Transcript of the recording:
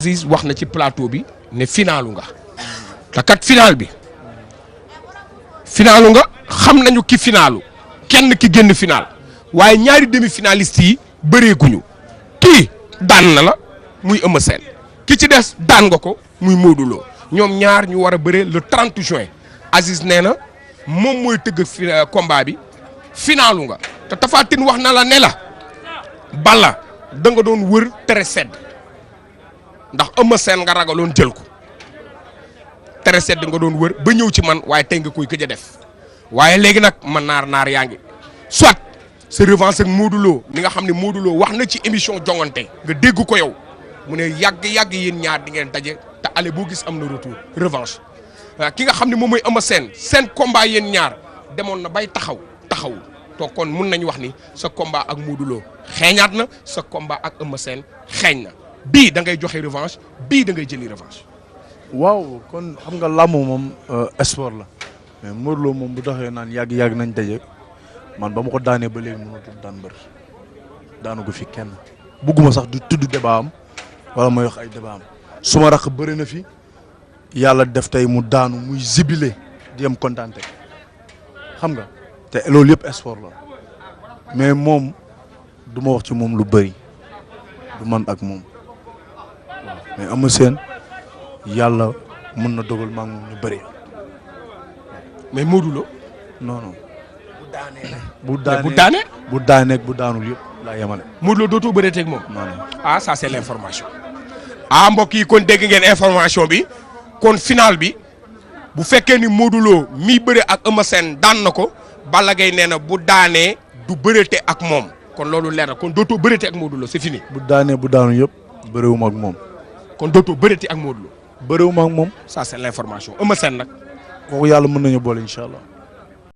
Aziz wax na ci plateau bi ne finalu nga te kat final bi finalu nga xam nañu ki finalu kenn ki génn final waaye ñaari demi-finalistes yi bëreeguñu kii daan na la muy Eumeu Sène ki ci des daan nga ko muy Modou Lo ñoom ñaar ñu war a bëree le 30 juin Aziz nee na moom mooy tëgg combat bi finalu nga te Tapha Tine wax na la ne la Balla da nga doon wër tere sedd ndax Eumeu Sène nga ragaloon jël ko tere sedd nga doon wër ba ñëw ci man waaye tey nga koy gëj a def waaye léegi nag man naar yaa ngi soit sa revanche ak Modou Lo li nga xam ne Modou Lo wax na ci émission jongante nga dégg ko yow mu ne yàgg yéen ñaar di ngeen daje te ale boo gis am na retour revanche ki nga xam ne moom mooy Eumeu Sène seen combat yéen ñaar demoon na bay taxawul to kon mun nañu wax ni sa combat ak Modou Lo xeeñaat na sa combat ak Eumeu Sène xeeñ na bii da ngay joxe revanche bii da ngay jëli revanche. waaw kon xam nga làmb moom sport la mais Modou Lo moom bu taxee naan yàgg nañ daje man ba ma ko daanee ba léegi mënatul daan mbër daanu ko fi kenn bugguma sax du tudd débat am wala may wax ay débat am su ma rakk bëri na fi yàlla def tey mu daanu muy zibilé di am kontaante xam nga te loolu yëpp sport la mais moom du ma wax ci moom lu bëri du man ak moom waaw mais Eumeu Sène yàlla mën na dogal maa ngi moom ñu bëri mais Modou Lo non. bu daanee bu daanul yëpp laa yemale. Modou Lo dootoo bëreetee ak moom. non. ah ça c'est l'information. mbokk yi kon dégg ngeen information bi kon final bi bu fekkee ni Modou Lo mi bëre ak Eumeu Sène daan na ko Balla Gaye nee na bu daanee du bëreete ak moom kon loolu leer na kon dootoo bëreete ak Modou Lo c'est fini. bu daanee bu daanul yëpp bëriwuma ak moom. kon dootoo bëreete ak Modou Lo. bëriwuma ak moom. ça c'est l'information Eumeu Sène nag. kooku yàlla mën nañu boole incha allah.